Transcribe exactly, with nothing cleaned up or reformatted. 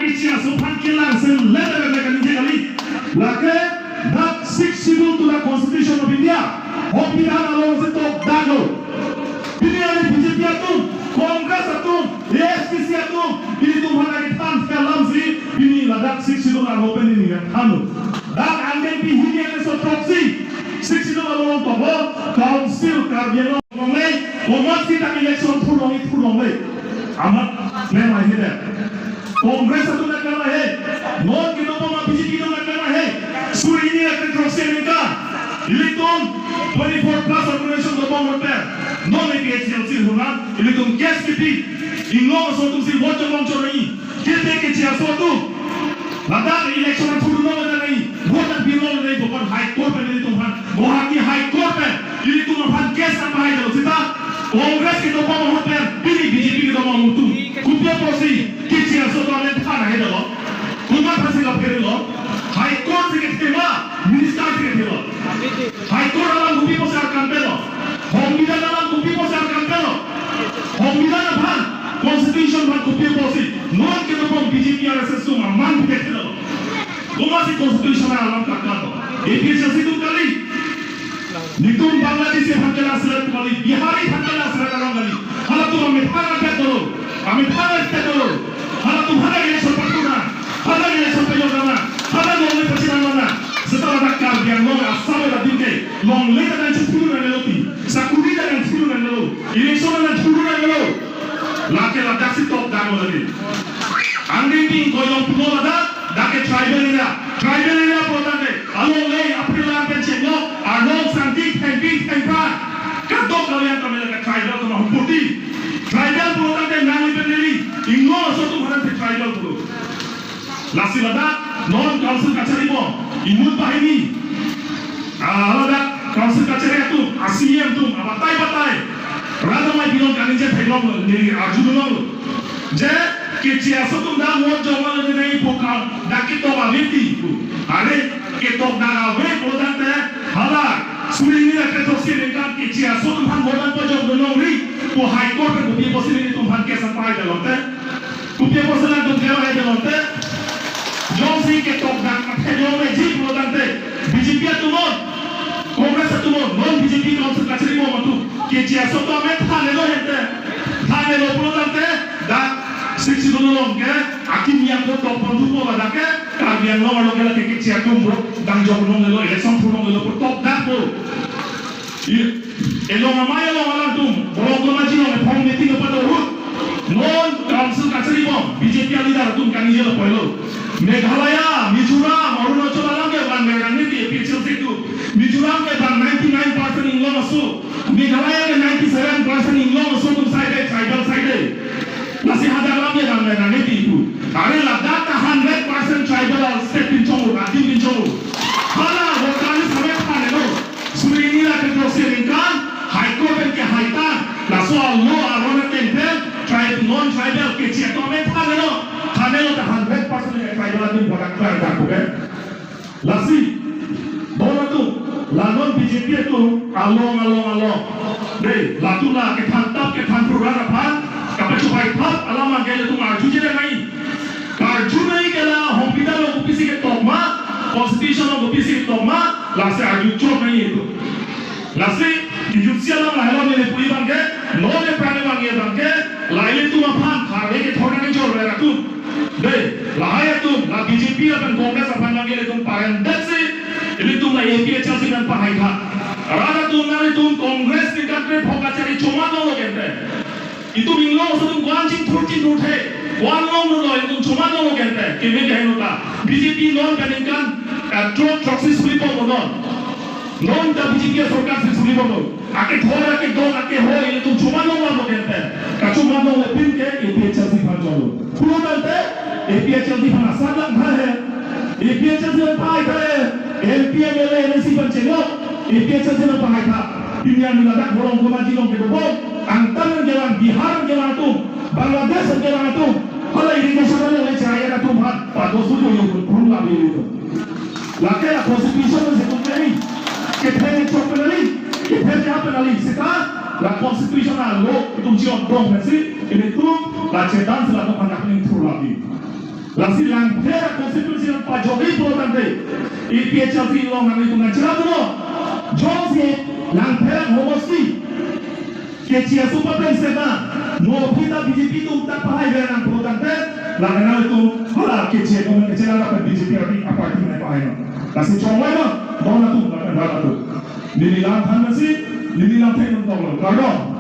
Keche aso aphan kelang sen letter letter kaningje kali. Lake dak Sixth Schedule to the Constitution of India. Hong pidan along si tokdaklo. Pini ani B J P atum, Congress atum, A S D C atum, ilitum aphan kethan alamsi, pini ladak Sixth Schedule arlo pen neli thanlo. Dak angdengpi hini ani so proxy, Sixth Schedule along toklo, Council Karbi Anglong longle, komat kita election thurlong-i thurlongle. Amat klem ahe dei. Congress atum nangklem ahe. Non kedobom a B J P atum nangklem ahe. Suri hini ra kre throksi aningkan, ilitum twenty-four plus organization dobom lote, non A P H L C huna, ilitum case kipi, Inglong aso atumsi vote chonglong chonai. Kete keche aso atum. Ladak election athurno mana nai. Vote an pilo nai, Bhopal High Court pen ilitum aphan, Guwahati High Court pen ilitum aphan case an bahai jalo seta. Congress kedobom ahut pen, pini B J P kedobom atum. Kopi apotsi keche aso atum amen than ahe dolo. Komat aphansi la pherelo. High Court si kethe ma, minister si kethelo. High Court alam kopi apotsi arkan pelo. Hongbidan alam kopi apotsi arkan pelo. Hongbidan aphan, Constitution aphan kopi apotsi. Non kedobom B J P R S S atum aman pi kethelo. Komatsi Constitution alam karkan lo. A P H L C atum kali. Netum Bangladeshi aphan kelang selet kali, Bihari aphan kelang selet alam kali. Halatum amethang adet dolo, amethang adet dolo. Halatum hana election pathurna, hana election pejokna, hana longle pachinamna. Seta ladak Karbi Anglong Assam adim ke longle ta nangchiphu nangnelo ti, sakuri ta nangchiphu nangnelo, election nangchiphu nangnelo. Lake ladaksi tokdaklo tadi. Angdengpi ingkoi along pulo ladak, dak ke tribal area. Tribal area pulo tangte, alongle aphrang pen chenglo, arnong sangti, thengpi, thengpra. Kadokave an kami lake tribal atum ahumputi. Tribal pulo tangte nangli pen neli, Inglong aso atum aphan ke tribal pulo. Lasi ladak, non council kachari bom, inut banghini. Ah, ladak council kachari atum, a C E M atum, abatai batai. Radamai bilong kaningje theklong neli arjulong. Je, keche aso atum dak vote joma lo nai pu ka, dak ketok ave ti pu. Are, ketokdak ave pulo tangte, hala, suri hini ra kre throksi aningkan keche aso atum aphan vote an pajok dunong ri, pu High Court pen kopi apotsi nelitum aphan case an pahai dei lote. Kopi apotsi latum kevang dei lote. Jongsi ketokdak athe jong meji pulo tangte, B J P atum non, Congress atum non, non B J P council kachari bom atum, keche aso atum amen thanlo hente. Thanlo pulo tangte, dak Sixth Schedule along ke, akimi ako tok pon thupo ladak ke, Karbi Anglong arlo ke lake keche atum vote dang jok longlelo, election thurlonglelo pu tokdakpo. I, elong amei along alanglitum, Borong Komaji along ephong meeting apat ahut, non council kachari bom, B J P a leader atum kaningje lapulo. Meghalaya, Mizoram, Arunachal alam ke van nangji A P H L C atum. Mizoram ke van ninety-nine percent Inglong aso. Meghalaya ke ninety-seven percent Inglong aso atum side, tribal side. Lasi hadak alam ke van nangji pu. Are ladak ta hundred percent tribal state pinchong, adim pinchong. Hala voter list amen thanlo. Suri hini ra kre throksi aningkan, High Court pen kehai ta, laso alo aron ateng pen, tribe, non tribal keche atum amen thanlo, thanlo ta hundred percent ke tribal atum voter clear ta kuben. Lasi, don atum, la non B J P atum, along, along, along. Dei, latum la kethan tap, kethan program aphan, kapachopai thap, alam angke latum arjuje nai. Karju nai ke la, hongbidan along kopisi ketok ma, constitution along kopisi ketok ma, lasi arju chot nai itu. Lasi, kijutsi alam lahelo neli pu abang ke, non aphrang abang abang ke, la ilitum aphan, kharve kethor nangkejor le atum. Dei, lahai atum, la B J P lapen Congress aphan abang ke ilitum pareng detsi, ilitum la A P H L C nangpahai tha. Rat atum nanglitum Congress ni katre phok kachari choman longlo kente. Itum Inglong aso atum ko-an chingthur chingthur the, ko-an longlo, itum choman longlo kente, keme ke heno ta. B J P non peningkan, eh, throk throksi suri bom non. Non ta B J P sorkar si suri bomlo. Akethor, akedon, akehoi, itum choman longlo kente. Kachoman longlo pin ke A P H L C aphan cholo. Pulo tangte, A P H L C aphan asat lang tha he. A P H L C aphan pahai tha he. M P, M L A, M A C aphan chenglo. A P H L C aphan pahai tha. Pini arni ladak Borong Komaji along kedobom, angtan nangkevang, Bihar nangkevang atum, Bangladesh nangkevang atum, hala irrigation along le chai atum aphan, pados sudo yo pun la biyo. Lake la constitution si tum kali, kethe chok pen kali, kethe ja pen kali, seta la constitution alo itum chion dong pensi, ilitum la chedan si latum aphan happening through la biyo. Lasi Langpher constituency nangpajokji pulo tangte, A P H L C along nanglitum nangcherap dolo. Jongsi Langpher homosti keche aso papleng seta, no aphi ta B J P atum ta pahai ber nang pulo tangte, la nanglitum hala keche atum keche la B J P party, a party nangpahai nang. Lasi chongvai nang, don atum, don atum. Neli lam than masi, neli lam thek nang toklo. Kardom.